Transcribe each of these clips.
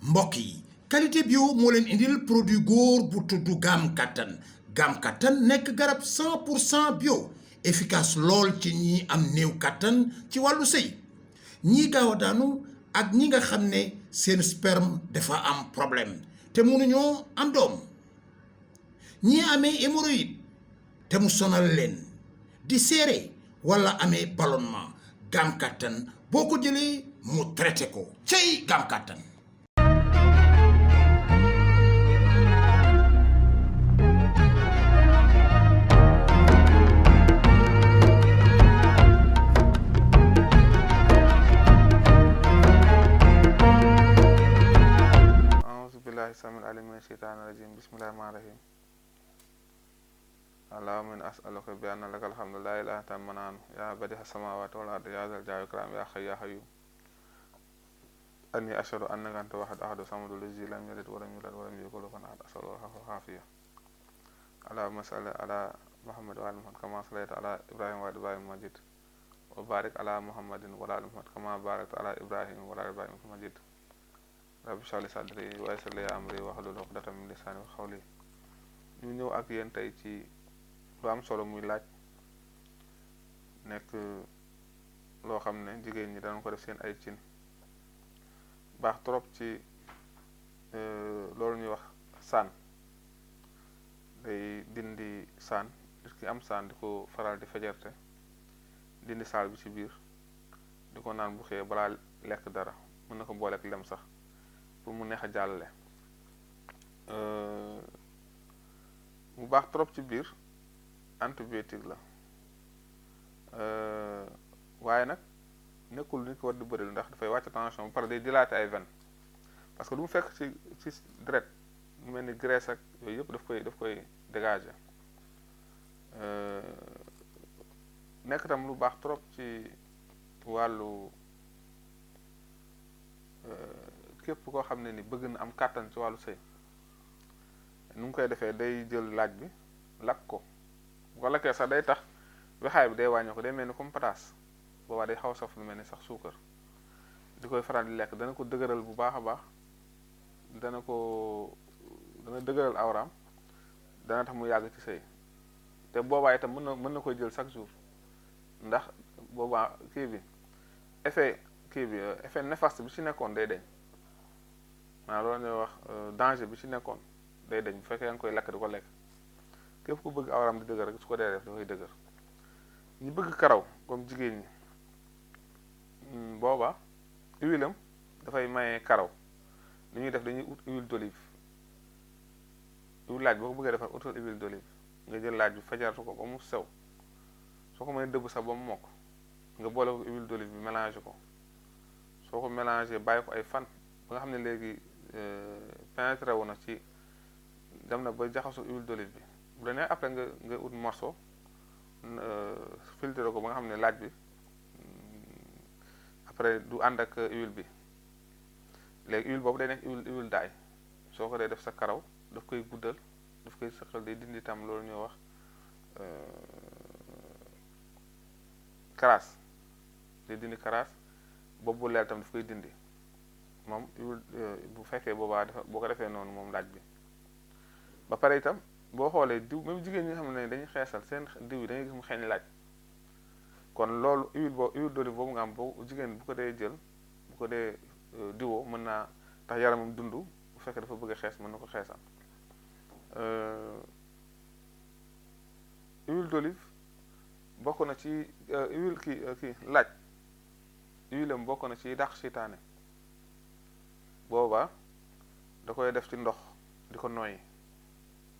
mbokk yi qualité bio moo leen indil produit góor bu tudd Gam Kattan nekk garab 100% bio efficace lool ci ñi am néew kattan ci wàllu sëy ñii gaaw a daanu ak ñi nga xam ne seen sperme dafa am problème te mënuñoo am doom ñii amee hémorroïde te mu sonal leen di seere wala amee ballonnement Gam Kattan boo ko jëlee mu traité ko cey Gam Kattan. السميع العليم من الشيطان الرجيم بسم الله الرحمن الرحيم اللهم إني أسألك بأن لك الحمد لا إله إلا أنت المنان يا بديع السماوات والأرض يا ذا الجلال والإكرام يا حي يا قيوم أني أشهد أنك أنت واحد أحد الصمد الذي لم يلد ولم يولد ولم يكن له كفوا أحد أسأل الله العافية اللهم صل على محمد وعلى محمد كما صليت على إبراهيم وعلى إبراهيم مجيد وبارك على محمد وعلى آل محمد كما باركت على إبراهيم وعلى آل إبراهيم مجيد rabbi shrah li sadri wa yassir li amri wahlul uqdatan min lisani wa qawli ñu ñëw ak yéen tey ci lu am solo muy laaj nekk loo xam ne jigéen ñi dañ ko def seen ay cin baax trop ci loolu ñuy wax saan day dindi saan nit ki am saan di ko faral di fejerte dindi saal bi ci biir di ko naan bu xëyee balaa lekk dara mën na ko booleek lem sax pour mu neex a jàllale mu baax trop ci biir antibiotique la waaye nag nekkul ni ko war di bëril ndax dafay wàcc tension ba pare day dilater ay veine parce que lu mu fekk ci deret mu mel ni graisse ak yooyu yëpp daf koy dégager nekk tam lu baax trop ci wàllu képp koo xam ne ni bëgg na am kàttan ci wàllu sëy nu ngi koy defee day jël laaj bi lakk ko bu ko lakkee sax day tax wexaay bi day wàññi ko day mel ni comme pataas boobaa day xaw saf lu mel ni sax suukar di koy faral di lekk dana ko dëgëral bu baax a baax dana dëgëral awraam dana tax mu yàgg ci sëy te boobaa itam mën na koy jël chaque jour ndax boobaa effet néfaste bi ci nekkoon day deñ maanaam loolu ñuy wax danger bi ci nekkoon day deñ bu fekkee yaa ngi koy lakk di ko lekk képp ku bëgg awram di dëgër rek su ko dee def dafay dëgër ñi bëgg karaw comme jigéen ñi booba huile am dafay maye karaw li ñuy def dañuy ut huile d'olive laaj boo ko bëggee defar utal huile d'olive nga jël laaj bi fajartu ko ba mu sew soo ko mënee dëbb sax ba mu mokk nga boole ko huile d'olive bi mélangé ko soo ko mélangé bàyyi ko ay fan ba nga xam ne léegi pénétré wu na ci dem na ba jaxasoo huile d'olive bi bu la nee après nga ut morceau filtré ko ba nga xam ne laaj bi après du ànd ak huile bi léegi huile boobu day nekk huile d'ail soo ko dee def sa karaw daf koy guddal daf koy sëqal day dindi tam loolu ñuy wax karaas day dindi karaas boobu bu leel tam daf koy dindi moom bu fekkee boobaa boo ko defee noonu moom laaj bi ba pare itam boo xoolee diw même jigéen ñi nga xam ne dañuy xeesal seen diw yi dañuy gis mu xeeñ laaj kon loolu huile d'olive boobu nga am boo jigéen bu ko dee jël bu ko dee diwoo mën naa tax yaramam dund bu fekkee dafa bëgg a xees mën na ko xeesal huile d'olive bokk na ci huile laaj huile am bokk na ci dàq seytaane booba da koy def ci ndox di ko nooyi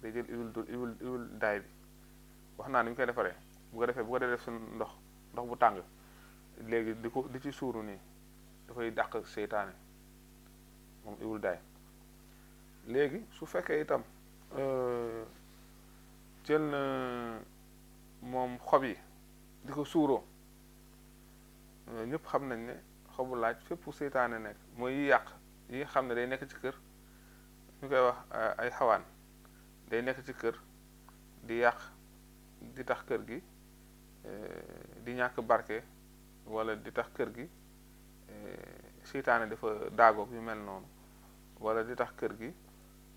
day jël huile d'ail bi wax naa ni ñu koy defaree bu ko dee def ci ndox bu tàng léegi di ci suuru nii dafay dàq seytaane moom huile d'ail léegi su fekkee itam jël na moom xob yi di ko suuroo ñëpp xam nañ ne xobu laaj fépp seytaane nekk mooy yi yàq yi xam ne day nekk ci kër ñu koy wax ay xawaan day nekk ci kër di yàq di tax kër gi di ñàkk barke wala di tax kër gi seytaane dafa daagoog yu mel noonu wala di tax kër gi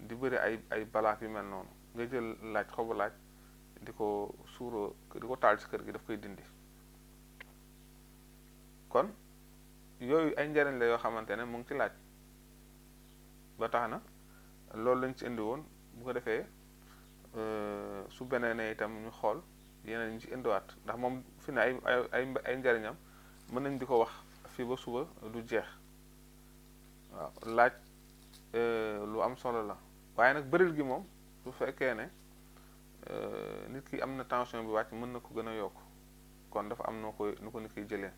di bëri ay balaak yu mel noonu nga jël laaj xobu laaj di ko suuroo di ko taal ci kër gi daf koy dindi. kon yooyu ay njariñ la yoo xamante ne mu ngi ci laaj ba tax na loolu lañ ci indi woon bu ko defee su beneen ne itam ñu xool yeneen ñu ci indiwaat ndax moom fi ne ay njariñam mën nañ di ko wax fii ba suba du jeex. waaw laaj lu am solo la waaye nag bëril gi moom su fekkee ne nit ki am na tension bi wàcc mën na ko gën a yokk kon dafa am nu ko nit kiy jëlee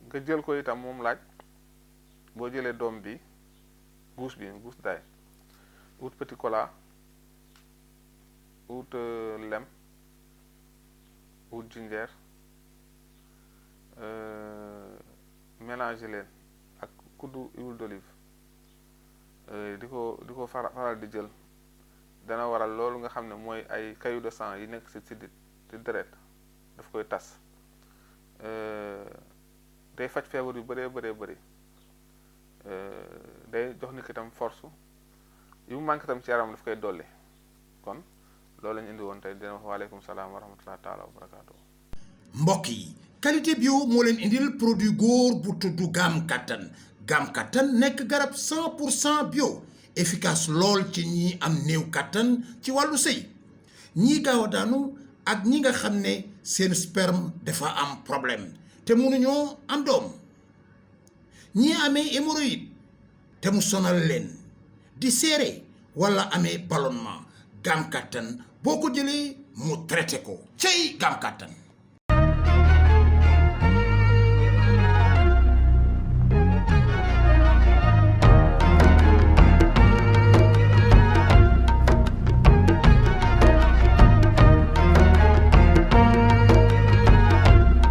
nga jël ko itam moom laaj boo jëlee doom bi guus daay wut petit cola wut lem wut jinjeer mélanger leen ak kuddu huile d'olive di ko faral di jël dana waral loolu nga xam ne mooy ay caillots de sang yi nekk ci siddit ci deret daf koy tas day faj feebar yu bëree bëri day jox nit ki tam force yu mu manqué tam ci yaram daf koy dolli kon loolu lañu indi woon tey dina wax waaleykum salaam wa rahmatullahi taala wa barakaatu. mbokk yi qualité bio moo leen indil produit góor bu tudd Gam Kattan. Gam Kattan nekk garab 100% bio efficace lool ci ñi am néew kattan ci wàllu sëy ñii gaaw a daanu ak ñi nga xam ne seen sperme dafa am problème te mënuñoo am doom ñii amee hémorroïde te mu sonal leen di seere wala amee ballonnement Gam Kattan boo ko jëlee mu traité ko cey Gam Kattan.